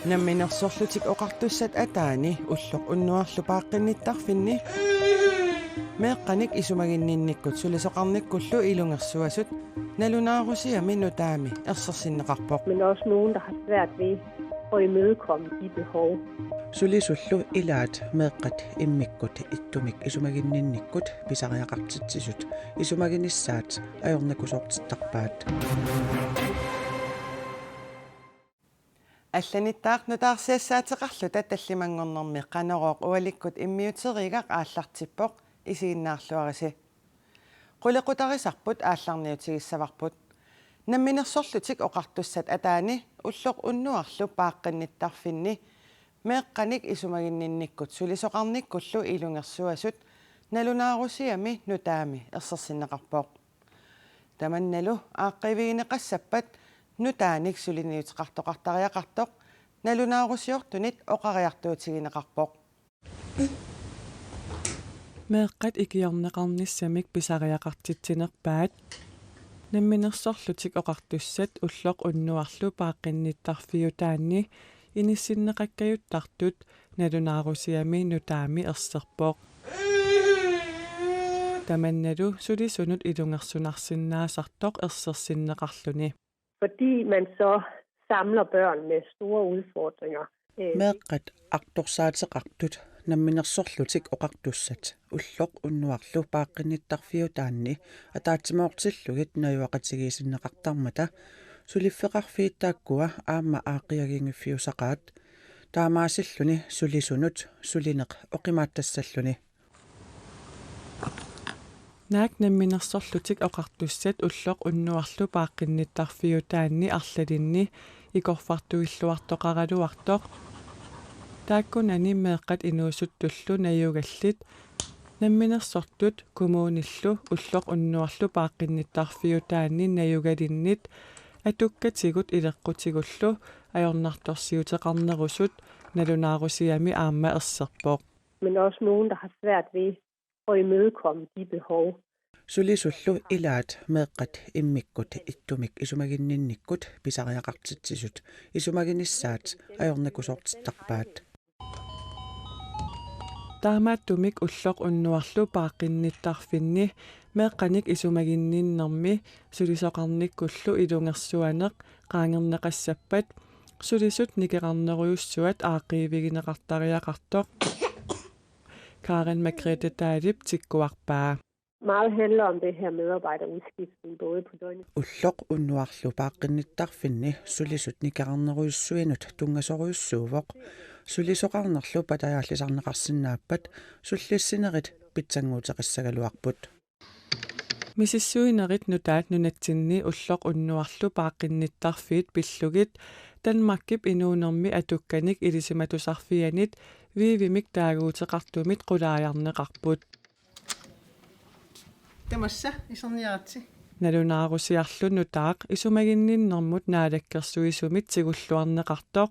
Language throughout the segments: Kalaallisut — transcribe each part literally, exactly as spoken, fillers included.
Namminersorlutik oqartussat ataani ulloq unnuarlu paaqqinnittarfinni meeqqanik isumaginninnikkut sulisoqarnikkullu ilungersuasut nalunaarusiami nutaami ersersinneqarpoq. Men også nogen, der har svært ved at imødekomme de behov. Sulisullu ilaat meeqqat immikkut ittumik isumaginninnikkut pisariaqartitsisut isumaginissaat ajornakusoortittarpaat. Allanittaaq nutaarsiassaateqarluta tallimanngornermi Qanorooq ualikkut immiuteriigaq aallartippoq, isiginnaarluarisi. Qulequtarisarput aallarniutigissavarput. Namminersorlutik oqartussat ataani ulloq unnuarlu paaqqinnittarfinni meeqqanik isumaginninnikkut sulisoqarnikkullu ilungersuasut nalunaarusiami nutaami ersersinneqarpoq. Tamannalu aaqqiivigineqassappat nutaanik suliniuteqartoqartariaqartoq nalunaarusiortunit oqariartuutigineqarpoq. Meeqqat ikiorneqarnissamik pisariaqartitsinerpaat. Namminersorlutik oqartussat ulloq unnuarlu paaqqinnittarfiutaanni inissinneqakkajuttartut nalunaarusiami nutaami erserpoq. Tamannalu sulisunut ilungersunarsinnaasartoq ersersinneqarluni. Fordi man så samler børn med store udfordringer. Øh, Meeqqat artorsaateqartut namminersorlutik oqartussat ulloq unnuarlu paaqqinnittarfiutaanni ataatsimoortillugit najugaqatigiissinneqartarmata suliffeqarfiit taakkua aamma aaqqiaginngiffiusaqaat, taamaasilluni sulisunut sulineq oqimaattassalluni. Naak namminersorlutik oqartussat ulloq unnuarlu paaqqinnittarfiutaanni arlalinni ikorfartuilluartoqaraluartoq. Taakkunani meeqqat inuusuttullu najugallit namminersortut kommunillu ulloq unnuarlu paaqqinnittarfiutaanni najugalinnit atukkatigut ileqqutigullu ajornartorsiuteqarnerusut nalunaarusiami aamma erserpoq. Men også nogen, der har svært ved at imødekomme de behov. Sulisullu ilaat meeqqat immikkut ittumik isumaginninnikkut pisariaqartitsisut isumaginissaat ajornakusoortittarpaat. Taamaattumik ulloq unnuarlu paaqqinnittarfinni meeqqanik isumaginninnermi sulisoqarnikkullu ilungersuaneq qaangerneqassappat sulisut nikerarnerujussuat aaqqiivigineqartariaqartoq Karen Margrethe Dahlip tikkuarpaa. Meget handler om det her medarbejderudskiftning, både på døgnet. Ulloq unnuarlu paaqqinnittarfinni sulisut nikerarnerujussuinut tunngasorujussuuvoq. Sulisoqarnerlu patajaallisarneqarsinnaappat sullissinerit pitsannguuteqassagaluarput. Misissuinerit nutaat nunatsinni ulloq unnuarlu paaqqinnittarfiit pillugit Danmarkip inuunermi atukkanik ilisimatusarfianit Vivimik taaguuteqartumit qulaajarneqarput. Tamassa iserniaritsi. Nalunaarusiarlu nutaaq isumaginninnermut naalakkersuisumit tigulluarneqartoq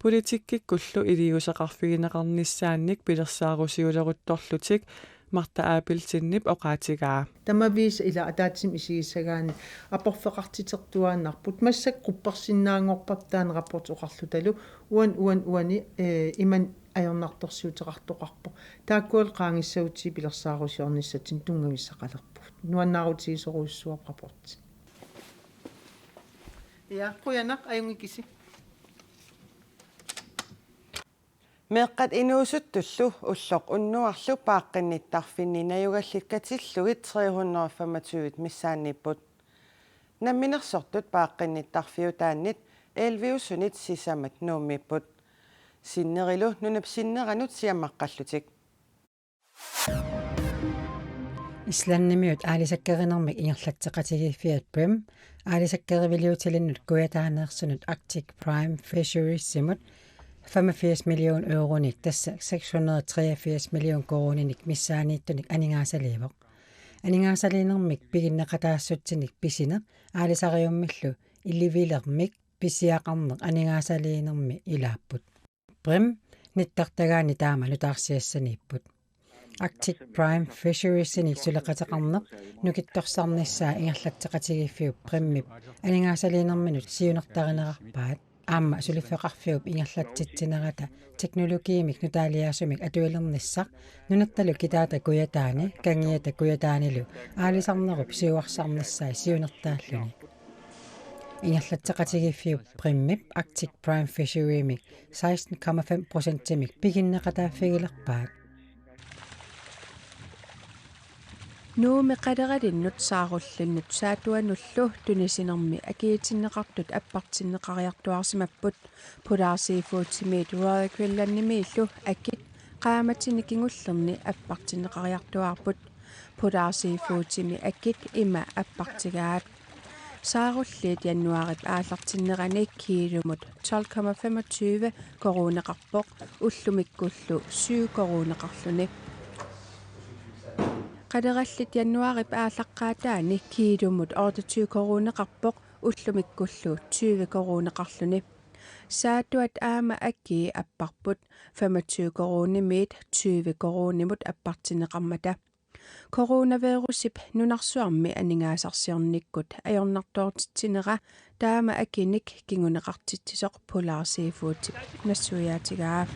politikkikkullu iliuuseqarfigineqarnissaannik pilersaarusiuleruttorlutik Martha Abelsenip oqaatigaa. Tamaviisa ila ataatsimik isigissagaanni aporfeqartitertuaannarput, massakkut quppersinnaanngorparput taanna rapporti oqarlutalu uani uani uani, eh, imannak ajornartorsiuteqartoqarpoq. Taakkualu qaangissagutsigu pilersaarusiornissatsinnut tunngavissaqalerpugut. Nuannaarutigisorujussuuvoq rapporti. Ja, qujanaq, ajunngikisi. Meeqqat inuusuttullu ulloq unnuarlu paaqqinnittarfinni najugallit katillugit tre hundrede og femogtyve missaanniipput. Namminersortut paaqqinnittarfiutaannit elleve-usunit sisamat Nuummiipput. Sinnerilu nunap sinneranut siammaqqallutik. Islandimiut aalisakkerinermik ingerlatseqatigiiffiat Brim aalisakkeriviliutilinnut kujataaneersunut Arctic Prime Fisheriesimut femogfirs million euronik, tassa seks hundrede treogfirs million koruuninik missaanniittunik aningaasaliivoq. Aningaasaliinermik piginneqataassutsinik pisineq aalisariummillu ilivilermik pisiaqarneq aningaasaliinermi ilaapput. Brim nittartagaanni taama nutaarsiassaniipput. Arctic Prime Fisheries-inik suleqateqarneq nukittorsarnissaa ingerlatseqatigiiffiup Primip aningaasaliinerminut siunertarinerarpaat. Aamma suliffeqarfiup ingerlatsitsinerata teknologiimik nutaaliaasumik atuilernissaq nunattalu kitaata kujataani, kangiata kujataanilu aalisarnerup siuarsarnissai siunertaalluni. Ingerlatseqatigiiffiup Primip Arctic Prime Fishery-mik seksten komma fem procentimik piginneqataaffigilerpaat. Nuummi qaleralinnut saarullinnut Saatuanullu tunisinermi akiutinneqartut appartinneqariartuaarsimapput. Polar Seafoodimiit Royal Greenlandimiillu akit qaammatini kingullerni appartinneqariartuaarput. Polar Seafoodimi akit ima appartigaat. Saarulliit januaarip aallartinnerani kiilumut tolv komma femogtyve koruuneqarpoq, ullumikkullu syv koruuneqarluni. Qalerallit januaarip aallaqqaataani kiilumut otteogtyve koruuneqarpoq, ullumikkullu tyve koruuneqarluni. Saatuat aamma akii apparput, femogtyve koruunimiit tyve koruunimut appartinneqarmata. Coronavirusip nunarsuarmi aningaasarsiornikkut ajornartoortitsinera taama akinik kinguneqartitsisoq Polar Seafoodip nassuiaatigaa.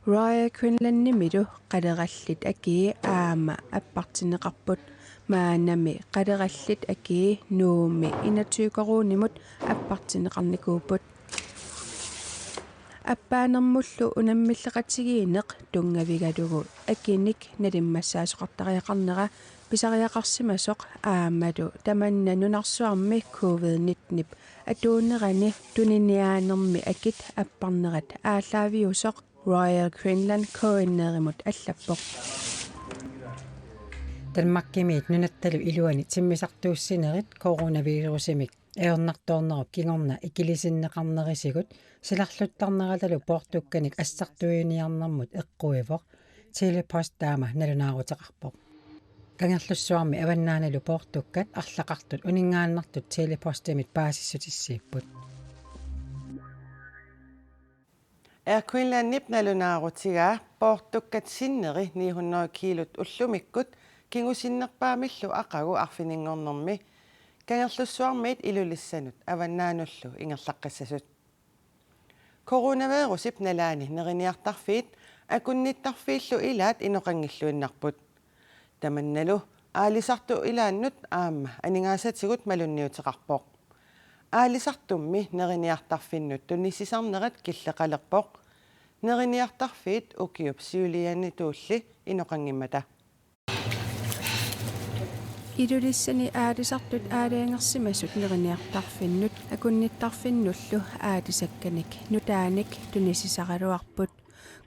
Royal Greenlandimilu qalerallit akii aamma appartinneqarput, maannami qalerallit akii Nuummi enogtyve koruunimut appartinneqarnikuupput. Appaanermullu unammilleqatigiinneq tunngavigalugu akinik nalimmassaasoqartariaqarnera pisariaqarsimasoq aammalu tamanna nunarsuarmi covid nittenip atuunerani tuniniaanermi akit apparnerat aallaaviusoq Royal Greenland K N R-imut allappoq. Danmarkimiit nunattalu iluani timmisartuussinerit coronavirusimik ajornartoornerup kingorna ikilisinneqarnerisigut silarluttarneratalu poortukkanik assartuiniarnermut eqquivoq. Tele-Post taama nalunaaruteqarpoq. Kangerlussuarmi avannaanilu poortukkat arlaqartut uninngaannartut Tele-Postimit paasissutissiipput. Air Greenlandip nalunaarutigaa poortukkat sinneri ni hundrede kiilut ullumikkut kingusinnerpaamillu aqagu arfininngornermi Kangerlussuarmiit Ilulissanut avannaanullu ingerlaqqissasut. Coronavirusip nalaani neriniartarfiit akunnittarfiillu ilaat inoqanngilluinnarput. Tamannalu aalisartut ilaannut aamma aningaasatigut malunniuteqarpoq. Aalisartummi neriniartarfinnut tunissisarnerat killeqalerpoq. Neriniartarfiit ukiup siulianituulli inoqanngimmata. Ilulissani aalisartut aalajangersimasut neriniartarfinnut akunnittarfinnullu aalisakkanik nutaanik tunissisaraluarput.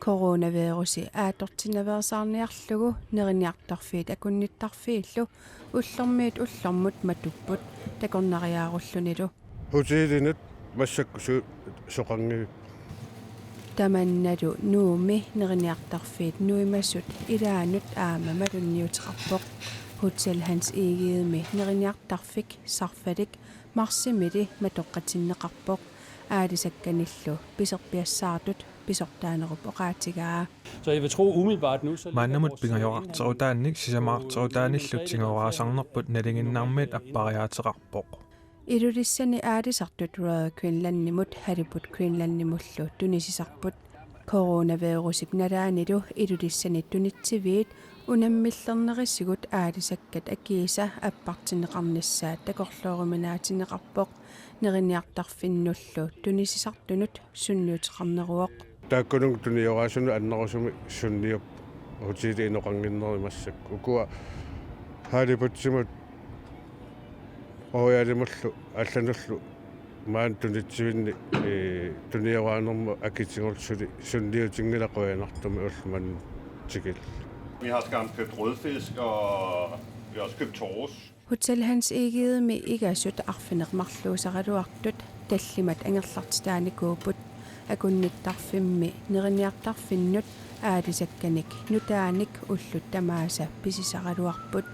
Coronavirusi atortinnaveersaarniarlugu neriniartarfiit akunnittarfiillu ullormiit ullormut matupput takornariaarullunilu. Hotelinut massakkut su-, soqanngivippoq. Tamannalu Nuummi neriniartarfiit nuimasut ilaannut aamma malunniuteqarpoq. Hotel Hans Egedemi neriniartarfik Sarfalik marsimili matoqqatinneqarpoq, aalisakkanillu piserpiassaartut pisortaanerup oqaatigaa. Så jeg vil tro umiddelbart nu, så ligger Maannamut vores pingajoqarterutaannik sisamaqarterutaanillu tigooraasarnerput nalinginnarmiit appariaateqarpoq. Ilulissani aalisartut Royal Greenlandimut Halibut Greenlandimullu tunissisarput. Coronavirusip nalaanilu Ilulissani tunitsiviit unammillernerisigut aalisakkat akiisa appartinneqarnissaat takorlooruminaatinneqarpoq, neriniartarfinnullu tunissisartunut sunniuteqarneruvoq. Taakkununnga tunioraasunut annerusumik sunniuppoq hotelii inoqannginnerit massakkut. Ukua Halibutimut Royalimullu allanullu maani tunitsivinni, ee, tunioraanermut akitigullu suli sunniutinngilaq qujanartumik ulloq manna tikillugu. Vi har skam købt rødfisk, og vi har også købt torsk. Hotel Hans Egedemi igasut arfineq-marluusaraluartut tallimat angerlartitaanikuupput. Akunnittarfimmi neriniartarfinnut aalisakkanik nutaanik ullut tamaasa pisisaraluarput.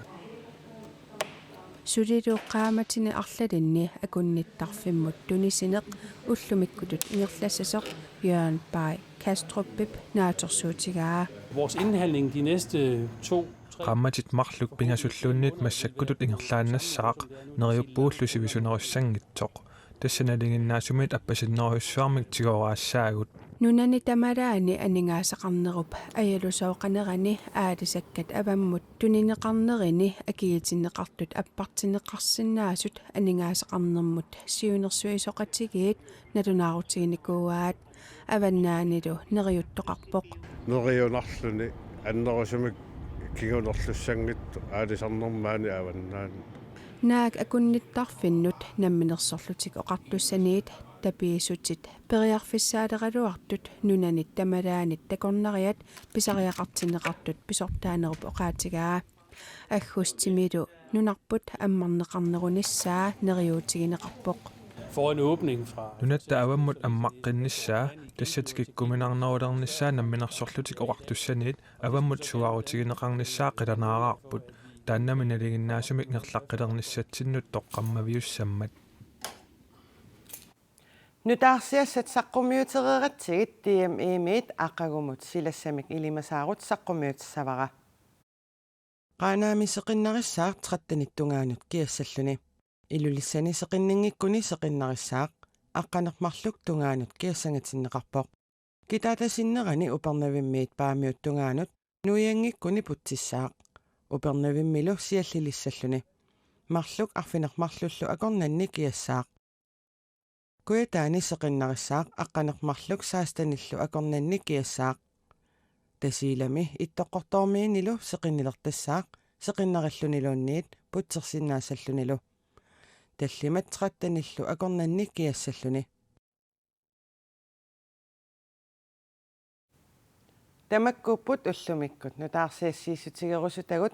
Sulilu qaammatini arlalinni akunnittarfimmut tunisineq ullumikkutut ingerlassasoq Jørgen Bay Kastrupip naatsorsuutigaa. Vores indhandling de næste to, tre... Qaammatit marluk pingasulluunniit massakkutut ingerlaannassaaq, neriuppuullu sivisunerussanngitsoq. Tassa nalinginnaasumit appasinnerujussuarmik tigoraassaagut. Nunani tamalaani aningaasaqarnerup ajalusooqanerani aalisakkat avammut tunineqarnerini akigitinneqartut appartinneqarsinnaasut aningaasaqarnermut siunnersuisoqatigiit nalunaarutiginikuuaat. Avannaanilu neriuttoqarpoq. Neriunarluni annerusumik kingunerlussanngitsoq aalisarnermaani avannaani. Naak akunnittarfinnut namminersorlutik oqartussaniit tapiissutit periarfissaaleraluartut nunanit tamalaanit takornariat pisariaqartinneqartut pisortaanerup oqaatigaa. Aggustimilu nunarput ammarneqarnerunissaa neriuutigineqarpoq. Får en åbning fra... Nunatta avammut ammaqqinnissaa, tassa tikikkuminarnerulernissaa namminersorlutik oqartussaniit avammut suaarutigineqarnissaa qilanaaraarput, taannami nalinginnaasumik ingerlaqqilernissatsinnut toqqammaviussammat. Nutaarsiassat saqqummiutereeratsigit D M E-miit aqagumut silassamik ilimasaarut saqqummiutissavara. Qaanaami seqinnarissaaq trettenit tungaanut kiassalluni. Ilulissani seqinninngikkuni seqinnarissaaq aqqaneq-marluk tungaanut kiassangatinneqarpoq. Kitaata sinnerani Upernavimmiit Paamiut tungaanut nuianngikkuni putsissaaq. Upernavimmilu siallilissalluni. Marluk arfineq-marlullu akornanni kiassaaq. Kujataani seqinnarissaaq aqqaneq-marluk sekstenillu akornanni kiassaaq. Tasiilami Ittoqqortoormiinilu seqinnilertassaaq seqinnarilluniluunniit putsersinnaassallunilu. Tallimat trettenillu akornanni kiassalluni. Tamakkuupput ullumikkut nutaarsiassiissutigerusutagut.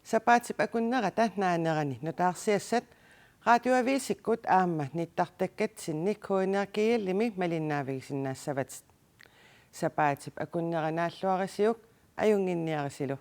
Sapaatip akunnerata naanerani nutaarsiassat radioaviisikkut aamma nittartakkatsinni K N R G L-imi malinnaavigisinnaassavat. Sapaatip akunnera naalluarisiuk, ajunnginniarisilu.